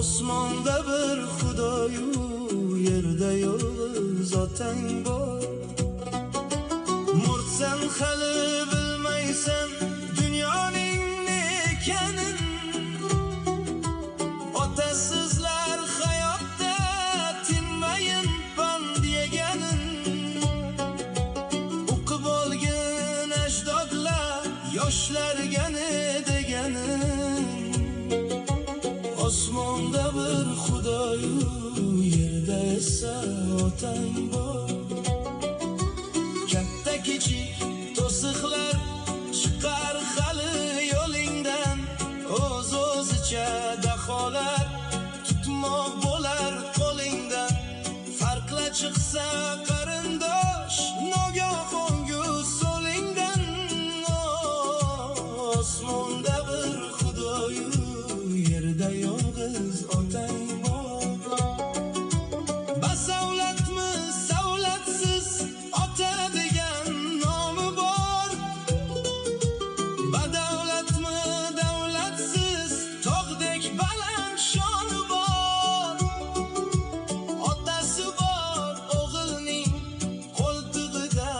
Osmonda bir Xudoyu, yerda yolg'iz otang bor. Murtsan hali bilmaysan dunyoning ne ekanin. Otasizlar hayotda tinmayin pand yeganin. O'qib olgin ajdodlar yoshlarga ne deganin. Osmonda bir Xudoyu, yerda esa otang bor. Katta kichik to'siqlar chiqar hali yo'lingdan. O'z o'zicha daholar tutmoq bo'lar qo'lingdan. Farqla chiqsa qarindosh nogohongu so'lingdan. Osmonda bir Xudoyu, yerda yolg'iz otang bor. Basavlatmi savlatsiz ota degan nomi bor. Badavlatmi davlatsiz tog'dek baland shoni bor. Otasi bor o'g'ilning qo'ltig'ida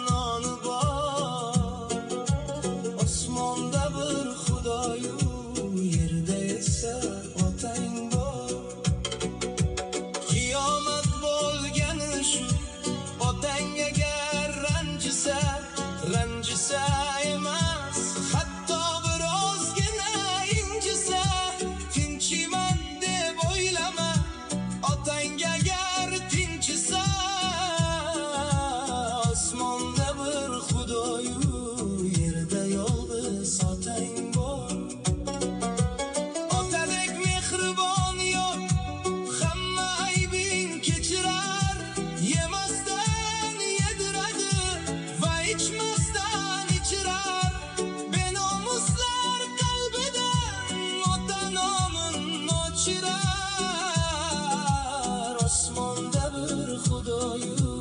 noni bor. Osmonda bir Xudoyu, yerda esa otang bor. Qiyomat bo'lgani shu, otang agar ranjisa, ranjisa emas, hatto birozgina injisa. Tinchiman deb o'ylama, otang agar tinchisa. Osmonda bir Xudoyu, yerda yolg'iz otang bor. Otadek mehribon yo'q, hamma aybing kechirar. Yemasdan yediradi va ichmasdan ichirar. Benomuslar qalbidan ota nomin o'chirar. Osmonda bir Xudoyu,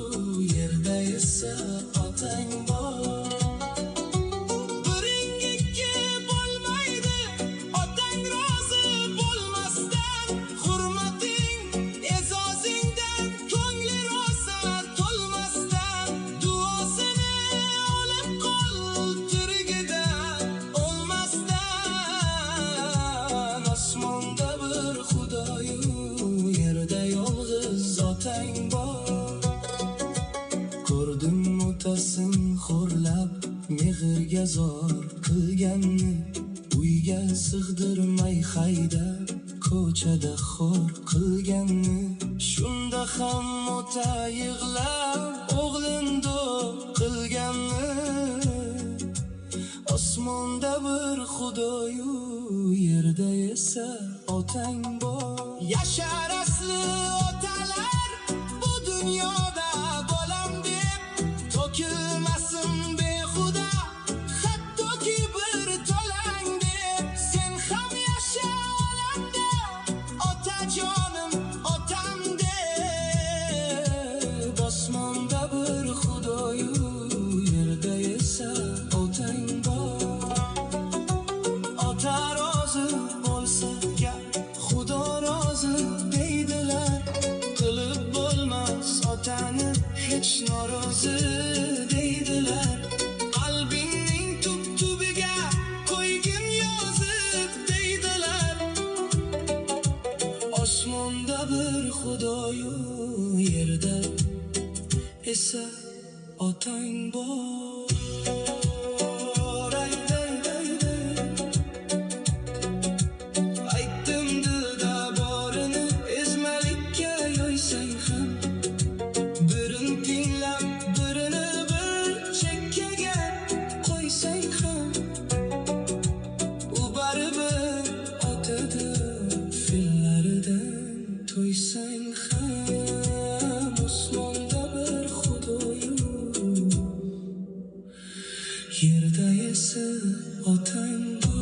yerda esa otang bor. Biring ikki bo'lmaydi, otang rozi bo'lmasdan. Hurmating e'zozingdan ko'ngli rosa to'lmasdan. Duosini olib qol tirigida o'lmasdan. Osmonda bir Xudoyu, yerda yolg'iz otang bor. Ko'rdim otasin xo'rlab, mehrga zor qilganni. Uyga sig'dirmay haydab, ko'chada xor qilganni. Shunda ham ota yig'lab, o'g'lin do'q qilganni. Osmonda bir Xudoyu, yerda esa otang bor. Yashar asli otalar bu dunyoda bolam deb, to'kilmasin behuda hattoki bir tolang deb. Sen ham yasha olamda otajonim otam deb. Osmonda bir Xudoyu, yerda esa otang bor. Ota rozi bo'lsa gap, Xudo rozi deydilar. Qilib bo'lmas otani hech norozi deydilar. Qalbingning tub tubiga qo'ygin yozib deydilar. Osmonda bir Xudoyu, yerda esa otang bor. Aytdim dilda borini, ezmalikka yo'ysang ham. Birini tinglab, birini bir chekkaga qo'ysang ham. U baribir otadir, fe'llaridan to'ysang ham. Osmonda bir Xudoyu, yerda esa otang bor.